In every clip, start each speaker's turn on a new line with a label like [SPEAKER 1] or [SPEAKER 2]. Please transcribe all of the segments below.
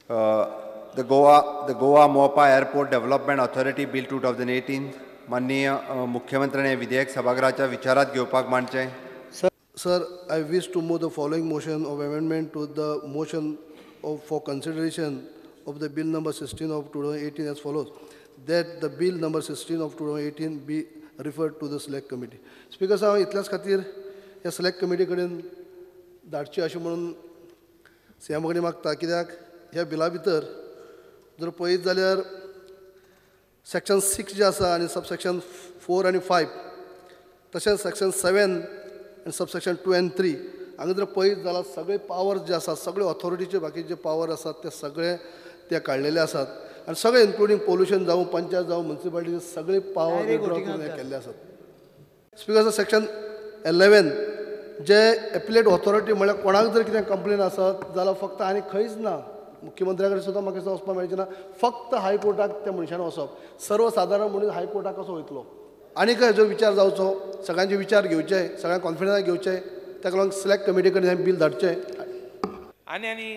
[SPEAKER 1] The Goa Mopa Airport Development Authority Bill 2018. माननीय मुख्यमंत्र्यान हें विधेयक सभागृहाच्या विचारात घेवपाक मांडचें.
[SPEAKER 2] Sir, I wish to move the following motion of amendment to the motion for consideration of the bill number 16 of 2018 as follows: that the bill number 16 of 2018 be referred to the select committee. Speaker साहेब, इतल्याच खातीर ह्या select committee कडेन धाडची अशें म्हणून सीएमा कडेन मागता, कित्याक ह्या बिला भितर जर पळयत जाल्यार सेक्शन 6 जे आसा आनी सबसेक्शन 4 आनी 5, तशेंच सेक्शन 7 आनी सबसेक्शन 2 आनी 3 हांगा जर पळयत जाल्यार सगळे पावर्स जे आसात, सगळे ऑथॉरिटीचे बाकीचे पावर आसात, ते सगळे ते काडलेले आसात आनी सगळे इन्क्लुडींग पोल्युशन जावं, पंचायत जावं, मुन्सिपालिटी, सगळे पावर विड्रॉ करून हे केल्ले आसात. स्पिकर, सेक्शन 11 जे एपिलेट ऑथॉरिटी, म्हळ्यार कोणाक जर कितें कंप्लेन आसत जाल्यार फक्त आनी खंयच ना, मुख्यमंत्र्या कडेन सुद्दां म्हाका दिसता वचपाक मेळचें ना, फक्त हायकोर्टाक त्या मनशान वचप. सर्वसादारण मनीस हायकोर्टाक कसो वयतलो? आनी हेजो विचार जावचो, सगळ्यांचे विचार घेवचे, सगळ्यांक कॉन्फिडन्सान घेवचे. ताका लागून सिलेक्ट कमिटी कडेन हें बील धाडचें.
[SPEAKER 3] आनी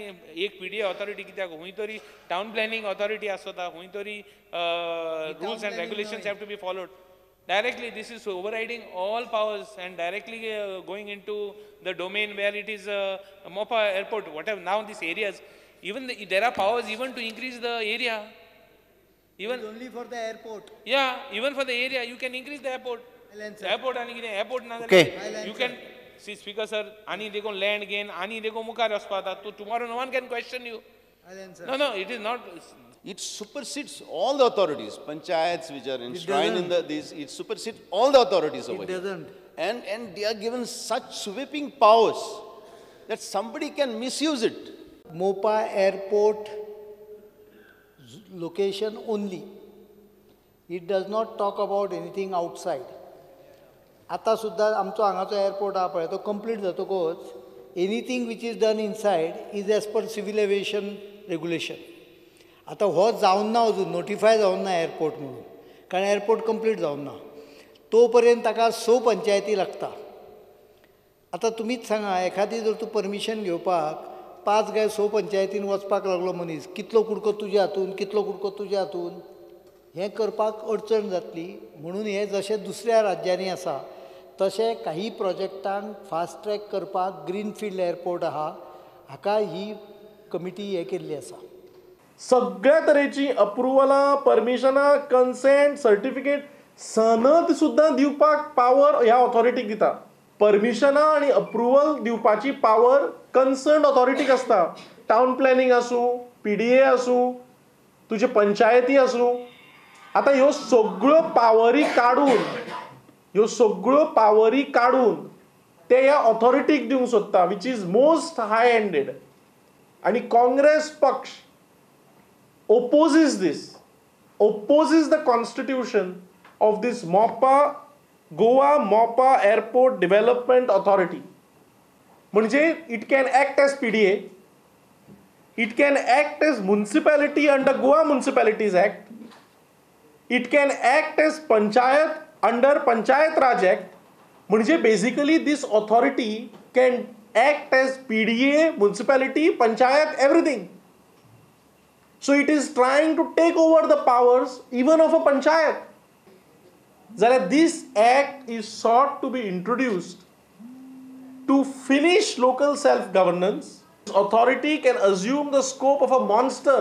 [SPEAKER 3] एक पीडीए ऑथॉरिटी कित्याक? खंय तरी टावन प्लॅनिंग ऑथॉरिटी आसता, खंय तरी rules and regulations have to be followed. Directly this is overriding all powers and directly going into the domain where it is Mopa Airport, whatever. Now these areas, even there are powers even to increase the area. Even
[SPEAKER 4] only for the airport.
[SPEAKER 3] Yeah, even for the area you can increase the airport. Airport आनी कितें airport ना जाल्यार you can see. Speaker sir, आनी देखून land gain आनी देखून मुखार वचपा जाता तूं. Tomorrow no one can question you. No, it is not.
[SPEAKER 5] It supersedes all the authorities, panchayats which are enshrined in the these, it supersedes all the authorities over
[SPEAKER 4] It
[SPEAKER 5] here.
[SPEAKER 4] Doesn't.
[SPEAKER 5] And they are given such sweeping powers that somebody can misuse it.
[SPEAKER 4] Mopa Airport location only. It does not talk about anything outside. आतां सुद्दां आमचो हांगाचो airport आहा पळय, तो complete जातकूच anything which is done inside is as per civil aviation regulation. आतां हो जावन ना, अजून नोटिफाय जावन ना एअरपोर्ट म्हणून, कारण एअरपोर्ट कंप्लीट जावन ना. तो पर्यंत ताका स पंचायती लागता. आतां तुमीच सांगा, एखादी जर तूं परमिशन घेवपाक पांच काय स पंचायतीन वचपाक लागलो मनीस, कितलो कुडको तुज्या हातून, कितलो कुडको तुज्या हातून, हें करपाक अडचण जातली. म्हणून हें जशें दुसऱ्या राज्यांनी आसा तशें काही प्रोजेक्टांक फास्ट ट्रॅक करपाक ग्रीन फिल्ड एअरपोर्ट आहा, हाका ही कमिटी हें केल्ली आसा.
[SPEAKER 6] सगळ्या तरेची अप्रुवलां, परमिशनां, कन्सेंट, सर्टिफिकेट, सनद सुद्दां दिवपाक पावर ह्या ऑथॉरिटीक दिता. परमिशनां आनी अप्रुवल दिवपाची पावर कन्सर्न ऑथॉरिटीक आसता. टावन प्लॅनिंग आसूं, पीडीए आसूं, तुजे पंचायती आसूं. आतां ह्यो सगळ्यो पावरी काडून, ह्यो सगळ्यो पावरी काडून ते ह्या ऑथॉरिटीक दिवंक सोदता, which is most high handed. आनी काँग्रेस पक्ष opposes this, opposes the constitution of this Mopa, Goa Mopa Airport Development Authority. म्हणजे it can act as PDA, it can act as municipality under Goa Municipalities Act, it can act as panchayat under Panchayat Raj Act. म्हणजे basically this authority can act as PDA, municipality, panchayat, everything. So it is trying to take over the powers even of a panchayat. जाल्यार this act is sought to be introduced to finish local self governance. Authority can assume the scope of a monster.